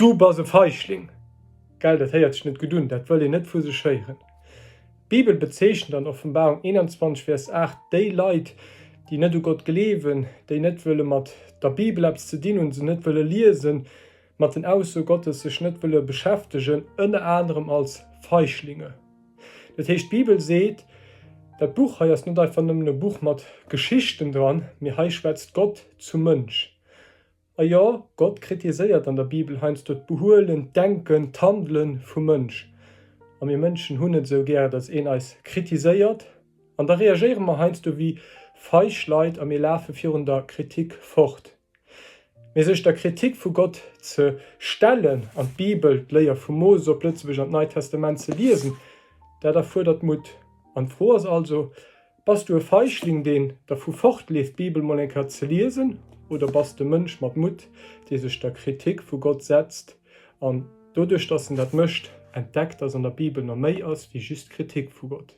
Du bass e Feichling! Gell, dat héiert sech net gutt un, dat wëll een net vu sech héieren. D'Bibel bezeechent an Offenbarung 21, Vers 8 déi Leit, déi net u Gott gleewen, déi net wëlle mat der Bibel eppes ze dinn hunn, se net wëlle liesen, mat den Aussoe Gottes sech net wëlle beschäftegen, ënner anerem als Feichlinge. Dat heescht, d'Bibel seet, dat Buch hei ass net einfach nëmmen e Buch mat Geschichten dran, mee hei schwätzt Gott zum Mënsch. A jo, Gott kritiséiert an der Bibel heiansdo d'Behuelen, d'Denken, d'Handele vum Mënsch. A mir Mënschen hunn et esou gär, datt een eis kritiséiert. An da reagéiere mer heiansdo wéi feig Leit a mir lafe virun der Kritik fort. Mee sech der Kritik vu Gott ze stellen an d'Bibel, d'Léier vum Moses op Lëtzebuerg an d'Neit Testament ze liesen, dat erfuerdert Mutt. An d'Fro ass also, Bass du e Feichling deen dervu fortleeft d'Bibel mol eng Kéier ze liesen oder bass de Mënsch mat Mutt dee sech der Kritik vu Gott setzt an doduerch dass en dat mécht entdeckt dass an der Bibel nach méi ass wéi just Kritik vu Gott?